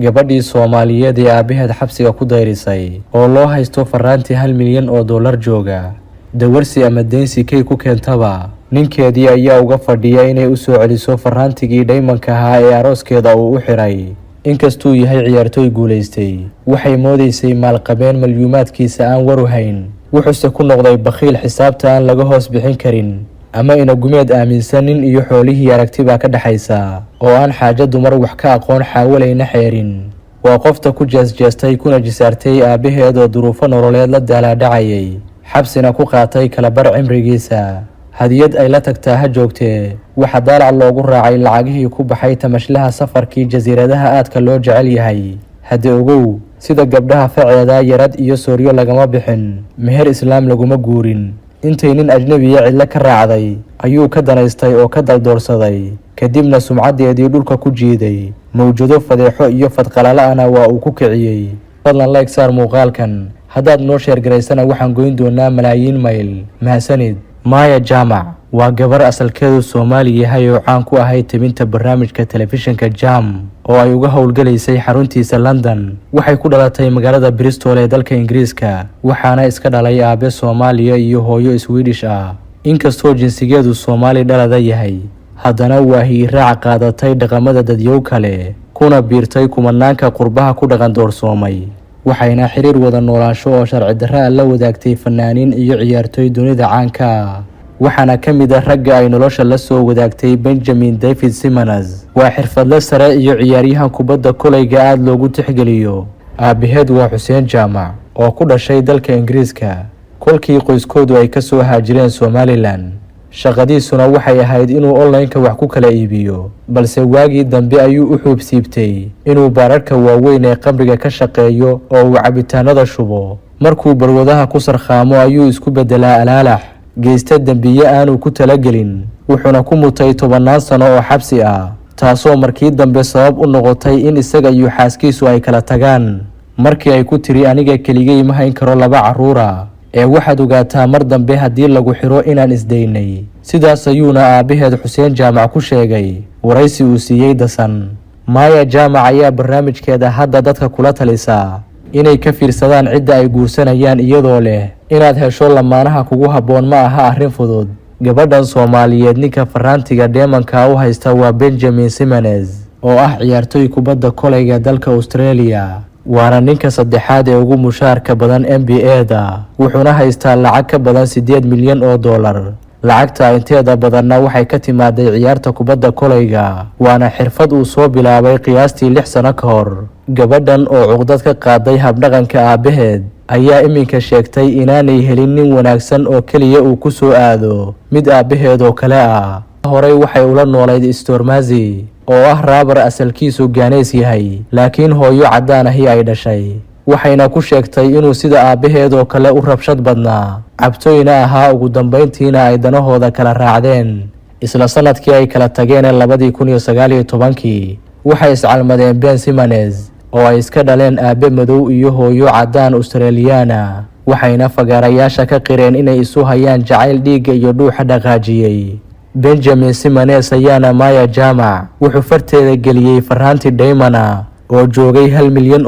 Gabadhii Soomaaliyeed ee aabbaheed xabsiga ku dayrisay oo loo haysto faraantii $1 milyan jooga, dawarsi ama deynsi kay ku keentaba, ninkeedii ayaa uga fadhiya inay u soo celiso faraantigii dhaymanka ahaa ee arooskeeda uu u xiray. Inkastuu yahay ciyaartooy guulaystay, waxay moodaysay maalqabeen malyuumaadkiisa aan waru hayn, wuxuuse ku noqday bakhiil xisaabta aan laga hoos bixin karin, ama inagumeed aaminsan nin iyo xoolihii aragtibaa ka dhexaysa oo aan xaajo dumar wax ka aqoon, xaawalayna xeerin. Waa qofta ku jeesjeestay kuna jisaartay aabbaheed oo duruufo nololeed la daalaadhacayay, xabsina ku qaatay kalabar cimrigiisa. Hadiyad ay la tagtaa ha joogtee, waxaa daalac loogu raacay lacagihii ku baxay tamashlaha safarkii jasiiradaha aadka loo jecel yahay. Hadde ogow, sida gabdhaha faceeda yarad iyo sooryo lagama bixin, meher islaam laguma guurin. Intay nin ajnebiya cidlo ka raacday ayuu ka danaystay oo ka daldoorsaday, kadibna sumcaddeedii dhulka ku jiiday. Mawjado fadeexo iyo fadqalala-ana waa uu ku kiciyey. Fadlan like saar muuqaalkan. Haddaad noo share garaysana, waxaan goyn doonaa malaayiin mayl. Mahadsanid. Maaya Jaamac waa gabar asalkeedu Soomaali yahay oo caan ku ahayd tebinta barnaamijka telefishinka Jam oo ay uga howlgalaysay xaruntiisa London. Waxay ku dhalatay magaalada Bristol ee dalka Ingiriiska, waxaana iska dhalay aabe Soomaaliya iyo hooyo Swedish ah. Inkastoo jinsigeedu Soomaali dhalada yahay, haddana waa hiiraac qaadatay dhaqamada dadyow kale, kuna biirtay kumanaanka qurbaha ku dhaqan doorsoomay. Waxayna xiriir wada noolaansho oo sharci darro ah la wadaagtay fanaaniin iyo ciyaartooy dunida caanka ah, waxaana ka mid ah ragga ay nolosha la soo wadaagtay Benjamin David Simons. Waa xirfadle sare iyo ciyaaryahan kubadda kolayga aada loogu tixgeliyo. Aabaheed waa Xuseen Jaamac oo ku dhashay dalka Ingiriiska kolkii qoyskoodu ay kasoo haajireen Somaliland. Shaqadiisuna waxay ahayd inuu online-ka wax ku kala iibiyo, balse waagii dambe ayuu u xuubsiibtay inuu baararka waaweyn ee qamriga ka shaqeeyo oo uu cabitaanada shubo. Markuu balwadaha ku sarkhaamo ayuu isku beddelaa alaalax geysta dembiye aanu ku talagelin, wuxuuna ku mutay 10-naan sano oo xabsi ah, taasoo markii dambe sabab u noqotay in isaga iyo xaaskiisu ay kala tagaan, markii ay ku tiri: "Aniga keligay ma hayn karo laba carruura, ee waxaad ogaataa mar dambe haddii lagu xiro inaan isdaynay." Sidaas ayuuna aabbaheed Xuseen Jaamac ku sheegay waraysi uu siiyey Dasan. Maaya Jaamac ayaa barnaamijkeeda hadda dadka kula talisaa inay ka fiirsadaan cidda ay guursanayaan, iyadoo leh inaad hesho lamaanaha kugu habboon ma aha arrin fudud. Gabadhan Soomaaliyeed ninka faraantiga dheemanka u haysta waa Benjamin Simons oo ah ciyaartooy kubadda kolayga dalka Australia, waana ninka saddexaad ee ugu mushaarka badan NBA da, wuxuuna haystaa lacag ka badan $8 milyan. Lacagta inteeda badanna waxay ka timaaday ciyaarta kubadda kolayga, waana xirfad uu soo bilaabay qiyaastii 6 sano ka hor. Gabadhan oo cuqdad ka qaaday habdhaqanka aabbaheed ayaa iminka sheegtay inaanay helin nin wanaagsan oo keliya uu ku soo aado mid aabbaheed oo kale ah. Horey waxay ula noolayd Stormazi oo ah rapper asalkiisu Gaaneys yahay, laakiin hooyo caddaan ahi ay dhashay. Waxayna ku sheegtay inuu sida aabbaheed oo kale u rabshad badnaa, cabtooyna ahaa, ugu dambayntiina ay danahooda kala raacdeen. Isla sanadkii ay kala tageen ee 2019-kii waxay iscalmadeen Ben Simons oo ay iska dhaleen aabe madow iyo hooyo caddaan Australiyaana, waxayna fagaarayaasha ka qireen inay isu hayaan jacayl dhiigga iyo dhuuxa dhaqaajiyey. Benjamin Simons ayaana Maya Jaamac wuxuu farteeda geliyey faraanti dhaymana oo joogay $1 milyan,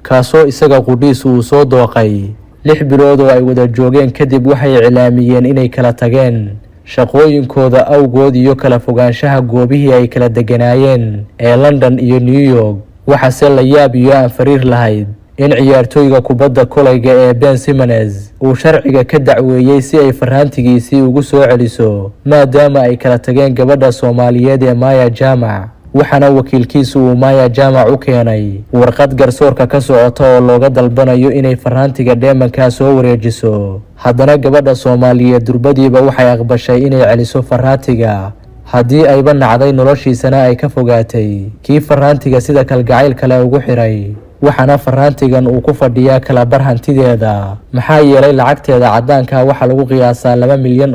kaasoo isaga qudhiis uu soo dooqay. 6 bilood oo ay wada joogeen kadib waxay iclaamiyeen inay kala tageen shaqooyinkooda awgood iyo kala fogaanshaha goobihii ay kala deganaayeen ee London iyo New York. Waxaase la yaab iyo aan fariir lahayd in ciyaartooyga kubadda kolayga ee Ben Simons uu sharciga ka dacweeyey si ay faraantigiisii ugu soo celiso, maadaama ay kala tageen gabadha Soomaaliyeed ee Maya Jaamac. Waxaana wakiilkiisu uu Maya Jaamac u keenay warqad garsoorka ka socota oo looga dalbanayo inay faraantiga dheemankaa soo wareejiso. Haddana gabadha Soomaaliyeed durbadiiba waxay aqbashay inay celiso faraantiga, haddii ayba nacday noloshiisana ay ka fogaatay kii faraantiga sida kalgacayl kale ugu xiray. Waxaana faraantigan uu ku fadhiyaa kalabar hantideeda, maxaa yeelay lacagteeda caddaanka waxaa lagu qiyaasaa $2 milyan.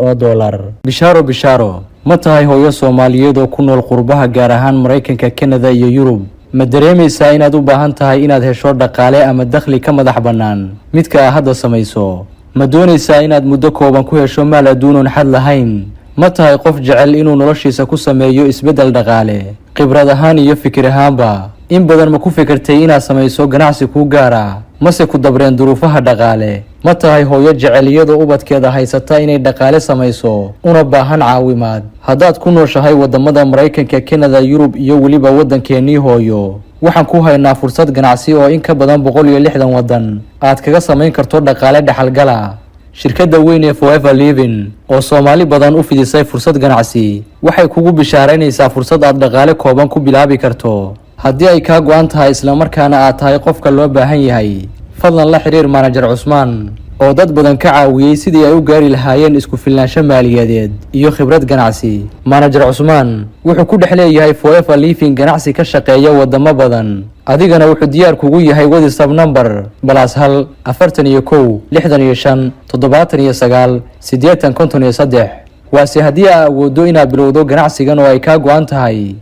Bishaaro, bishaaro! Ma tahay hooyo Soomaaliyeed oo ku nool qurbaha, gaar ahaan Maraykanka, Kanada iyo Yurub? Ma dareemaysaa inaad u baahan tahay inaad hesho dhaqaale ama dakhli ka madax bannaan midka aa hadda samayso? Ma doonaysaa inaad muddo kooban ku hesho maal adduunoon xad lahayn? Ma tahay qof jecel inuu noloshiisa ku sameeyo isbeddel dhaqaale, khibrad ahaan iyo fikir ahaanba? In badan ma ku fikirtay inaad samayso ganacsi kuu gaara, mase ku dabreen duruufaha dhaqaale? Ma tahay hooyo jecel iyadoo ubadkeeda haysata inay dhaqaale samayso, una baahan caawimaad? Haddaad ku nooshahay wadamada Maraykanka, Kanada, Yurub iyo weliba waddankeennii hooyo, waxaan ku haynaa fursad ganacsi oo in ka badan 160 waddan aad kaga samayn karto dhaqaale dhexalgala. Shirkadda weyn ee Forever Living oo Soomaali badan u fidisay fursad ganacsi waxay kugu bishaaraynaysaa fursad aad dhaqaale kooban ku bilaabi karto. Haddii ay kaa go-an tahay, islamarkaana aad tahay qofka loo baahan yahay, fadlan la xiriir manager Cusmaan oo dad badan ka caawiyey sidii ay u gaari lahaayeen isku filnaansho maaliyadeed iyo khibrad ganacsi. Manager Cusmaan wuxuu ku dhex leeyahay Forever Living ganacsi ka shaqeeya wadamo badan. Adigana wuxuu diyaar kugu yahay WhatsApp number +1 41 65 79 80 53. Waase haddii aa awooddo inaad bilowdo ganacsigan oo ay kaa go-an tahay.